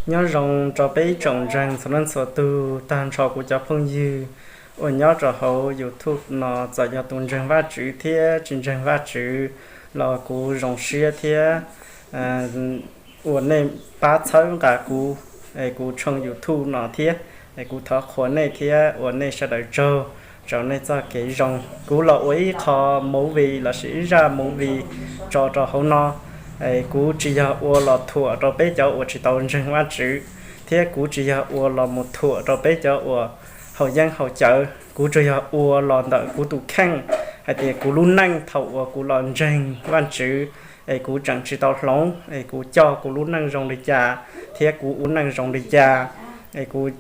Nyob zoo rau peb ib tsoom ntseeg txhua leej txhua tug, tag nrho kuv cov phooj ywg uas nyob rau hauv YouTube no, txawm yog tus ntseeg Vajtswv thiab tsis ntseeg Vajtswv los kuv zoo siab thiab uas nej pab txhawb nqa kuv, es kuv tshooj YouTube no thiab, es kuv thov qhuas nej thiab ua nej sawv daws tsaug rau nej txoj kev zoo. Kuv los ua ib qho movie lossis ib zaj movie tso rau hauv no, es kuv tsis yog ua los thuam rau peb cov uas tsis tau ntseeg Vajtswv, thiab kuv tsis yog ua los mus thuam rau peb cov uas haus yeeb haus cawv. Kuv tsuas yog ua los ntawm kuv tus kheej hais tias kuv lub neej thaum uas kuv los ntseeg Vajtswv, es kuv tseem tsis tau hloov, es kuv coj kuv lub neej zoo li cas, thiab kuv ua neej zoo li cas, es kuv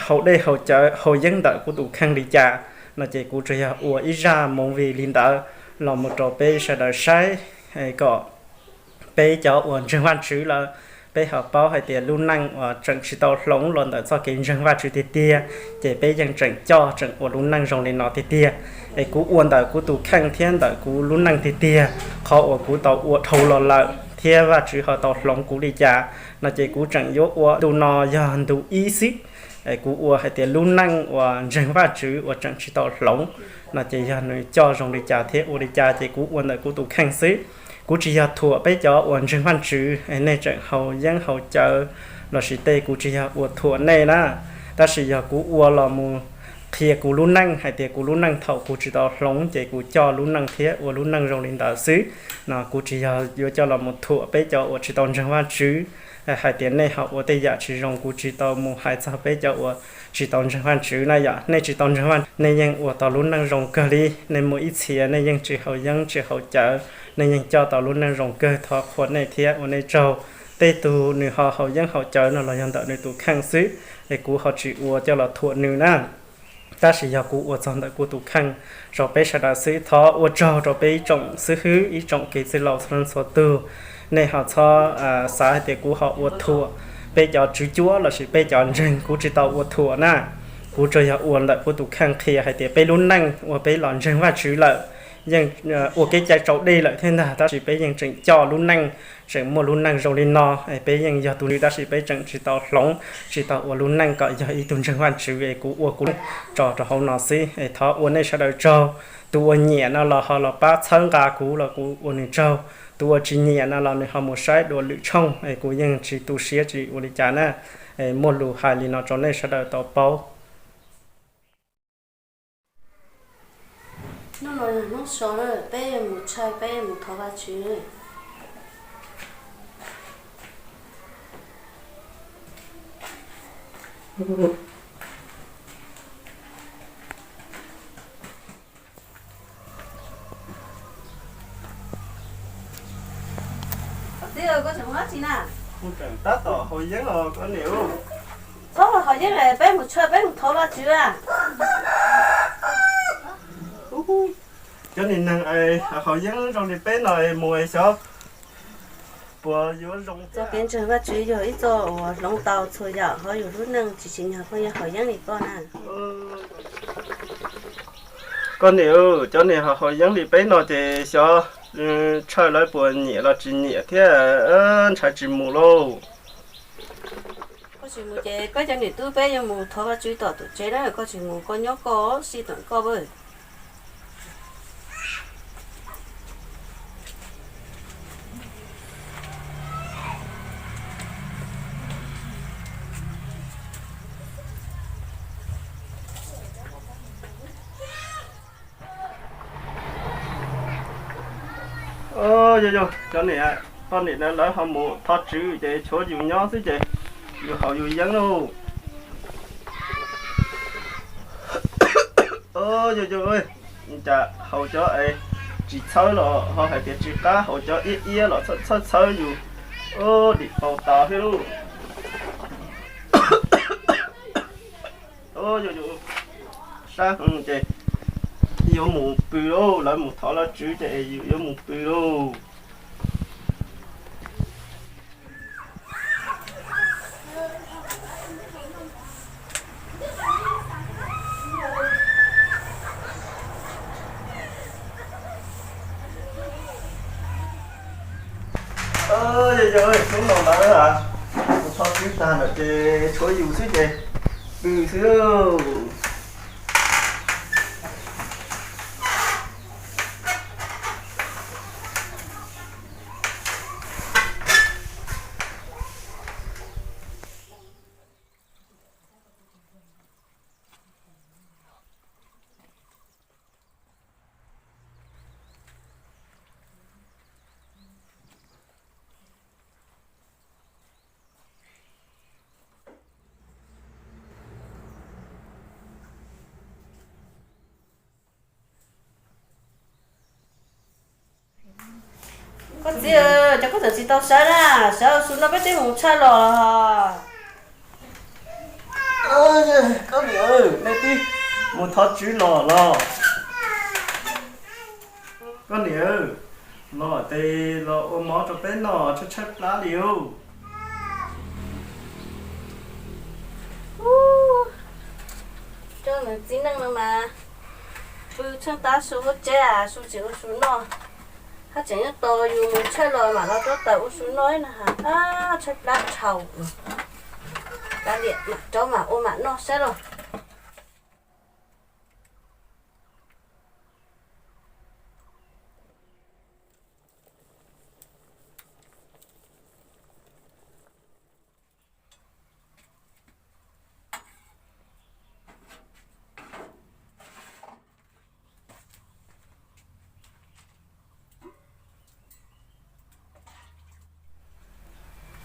haus dej haus cawv haus yeeb ntawm kuv tus kheej li cas no ces kuv tsuas yog ua ib zaj movie li ntawd los mus rau peb sawv daws saib, kom peb cov uas ntseeg Vajtswv lawm, peb ho paub hais tias lub neej uas tseem tsis tau hloov los ntawm txoj kev ntseeg Vajtswv tiag tiag, ces peb yeej tseem coj tseem ua lub neej zoo li no tiag tiag. Es kuv ua ntawm kuv tus kheej thiab ntawm kuv lub neej tiag tiag, qhov uas kuv tau ua dhau los lawm thiab Vajtswv ho tau hloov kuv li cas no ces kuv tseem yuav ua ntu no yog ntu ib xwb. Es kuv ua hais tias lub neej uas ntseeg Vajtswv uas tseem tsis tau hloov no ces yog nws coj zoo li cas thiab ua li cas ces kuv ua ntawm kuv tus kheej xwb. Kuv tsis yog thuam peb cov uas ntseeg Vajtswv es nej tseem haus yeeb haus cawv lossis tej, kuv tsis yog ua thuam nej na, tab sis yog kuv ua los mus qhia kuv lub neej hais tias kuv lub neej thaum kuv tsis tau hloov ces kuv coj lub neej thiab ua lub neej zoo li ntawd xwb no. Kuv tsis yog yuav coj los mus thuam peb cov uas tsis tau ntseeg Vajtswv hais tias nej ho ua tej yam tsis zoo. Kuv tsis tau mus hais txog peb cov uas tsis tau ntseeg Vajtswv na yom. Nej tsis tau ntseeg Vajtswv nej yeej ua tau lub neej zoo kawg li. Nej muaj ib txhia nej yeej tsis haus yeeb tsis haus cawv, nej yeej coj tau lub neej zoo kawg. Thov qhuas nej thiab ua nej tsaug. Tej tug nws ho haus yeeb haus cawv no los yog ntawm nws tus kheej xwb, es kuv ho tsis ua coj los thuam nws na, tab sis yog kuv ua txog ntawm kuv tus kheej rau peb sawv daws xwb. Thov ua tsaug rau peb ib tsoom xib hwb ib tsoom kev txwj laus txhua leej txhua tug. Nej ho txhob xav hais tias kuv ho ua thuam peb cov tswv cuab lossis peb cov ntseeg, kuv tsis tau ua thuam na. Kuv tsuas yog ua ntawm kuv tus kheej qhia hais tias peb lub neej uas peb los ntseeg Vajtswv lawm yeej ua kev cai raus dej lawm thiab ntag, tab sis peb yeej tseem coj lub neej, tseem muaj lub neej zoo li no. Peb yeej yog tus ntseeg tab sis peb tseem tsis tau hloov, tsis tau ua lub neej kom yog ib tug ntseeg Vajtswv, es kuv ua kuv lub neej tso rau hauv no xwb. Es thov ua nej sawv daws tsaug. Tus uas nyiam no los ho los pab txhawb nqa kuv los kuv ua nws tsaug. Tus uas tsis nyiam no los nws ho mus saib dua lwm tshooj, es kuv yeej tsis tu siab tsis ua li cas na. Muaj lus hais li no rau nej sawv daws tau paub. Hnub no yog hnub so, peb yuav mus tshawj, peb yuav mus thov Vajtswv. Txiv, koj tseem mus dab tsi na? Kuv tseem tab tom haus yeeb os koj niam. Txhob haus yeeb, peb mus tshawj, peb mus thov Vajtswv. Cov niag neeg haus yeeb zoo li peb no mus xyov puas yuav zoo. Txoj kev ntseeg Vajtswv yog ib txoj uas hloov tau txhua yam hauv yus lub neej, tsis tsim nyog koj yuav haus yeeb li koj na. Koj niam, cov niag haus yeeb li peb no ces xyov tshawj lawv puas nyiam los tsis nyiam thiab, ntshai tsis mus lauj. Koj tsis mus ces peb cov niam tub peb yuav mus thov Vajtswv tom tus tsev na, koj tsis mus koj nyob koj sib tom koj. Yog yog, cov niam, poj niam na lawv ho mus thov tswv ces tshuav yus nyob xwb ces yus haus yus yeeb lauj. Yog yog, cas haus cov es tsis txhawb los ho hais tias tsis qab, haus cov iab iab los txhawb txhawb yus, dim paus tas thiab lauj. Yog yus sab heev ces yuav mus pw lauj, lawv mus thov lawv tswv ces yus yuav mus pw lauj. Yog yog, hnub no lawv mus thov Twb tag lawm ces tshuav yus xwb ces pw xwb. Koj txiv, cas koj txawm tsis tau sawv na? Sawv su noj peb twb mus tshaj los. Koj niam, nej twb mus thov tswv los los? Koj niam, los ces los ua mov rau peb noj tshaib tshaib plab li os. Coj nws txiv neej no mas pw tsheej tab su huab tsev, su tsis ua su noj. Haj tseem nyob tos yus mus tshaj los mam los rau tawm ua su noj no, tshaib plab dhau. Kav liam, mam rau mam ua mam noj saib los.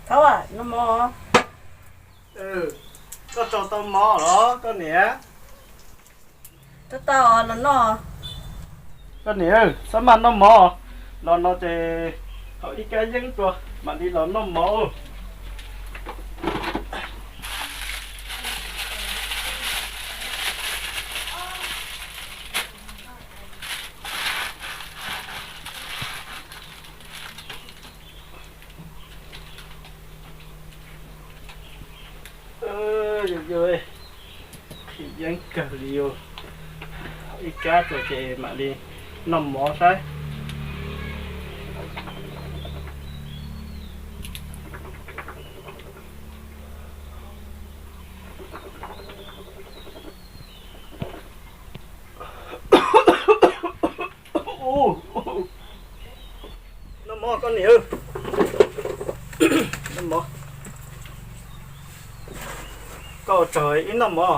Thaub, noj mov. Koj rau tau mov los koj niam? Rau tau los noj. Koj niam, txhob maj noj mov, los no ces haus ib kab yeeb rau mam li los noj mov. Yog yog, qhim yeeb kawg li os. Ib kab rau ces mam li noj mov saib. Noj mov koj niam. Noj mov. Koj ua tsaug ib noj mov.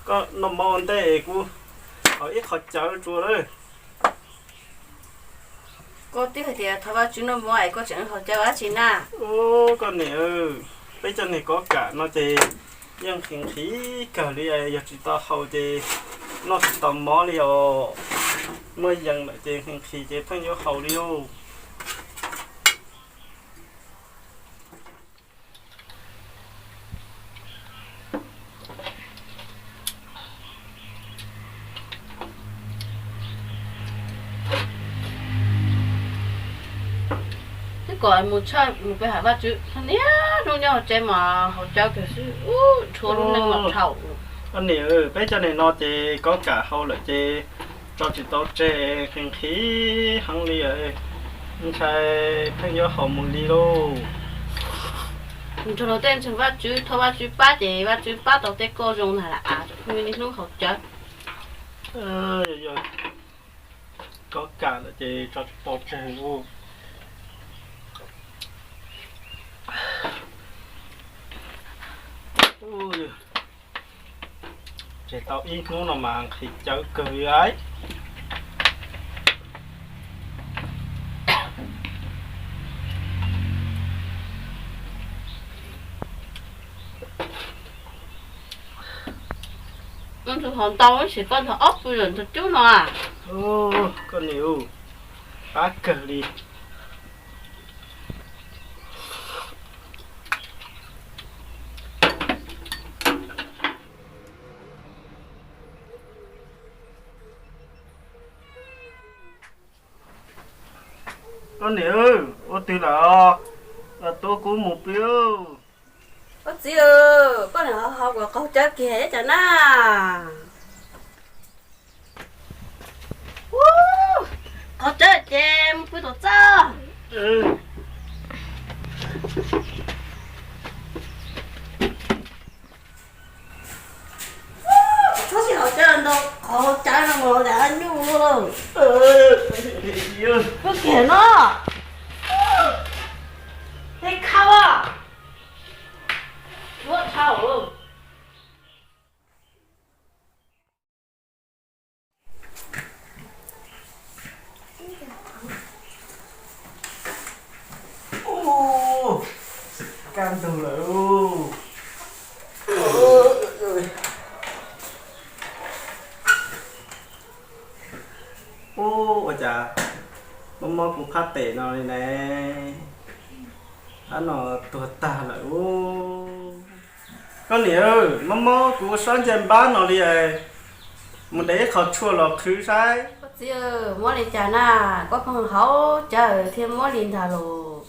Koj noj mov ua ntej kuv haus ib qho cawv tsuas lawm. Koj twb hais tias thov Vajtswv noj mov es koj tseem haus cawv dab tsi na? Ub, koj niam, peb cov neeg kov kam no ces yeej nqhis nqhis kawg li, yog tsis tau haus ces noj tsis tau mov li os. Muaj yees lawm ces nqhis nqhis ces pheej yuav haus li os. Twb kom mus tshaj mus pe hawm Vajtswv, niaj hnub nyob hauv tsev mas haus cawv kawg xwb, rhuav lub neej los dhau. Koj niam, peb cov neeg no ces kov kam haus lawm ces tso tsis tau tseg, nqhis nqhis heev li, ntshai pheej yuav haus mus li lauj. Nrog luag tej ntseeg Vajtswv, thov Vajtswv pab ces Vajtswv pab tau tej koj zoo ntag, niaj hnub haus cawv. Kov kam lawm ces tso tsis tau tseg lauj. Tseg tau ib hnub no mas nqhis cawv kawg li. Ntxhov ntau tab sis koj ntxhov ob pw lawm ntxhov cub no. Koj niam, pab kawg li. Koj niam, ua twg lawm? Los tuav kuv mus pw. Koj txiv, koj niam ho haus kuv qaug cawv kiag ib tsam na. Nyuj lauj. Koj kiag no. Tej khau. Luaj dhau. Kaj ntug lawm. Ub, ua cas mob mob kuv phab pem no li ne? Phab no tuag tag lawm ub. Koj niam, mob mob kuv ua sab ncaig npab no li, mus de ib qho tshuaj los qhwv saib. Koj txiv, mob li cas na? Koj pheej haus cawv thiab mob li ntag los.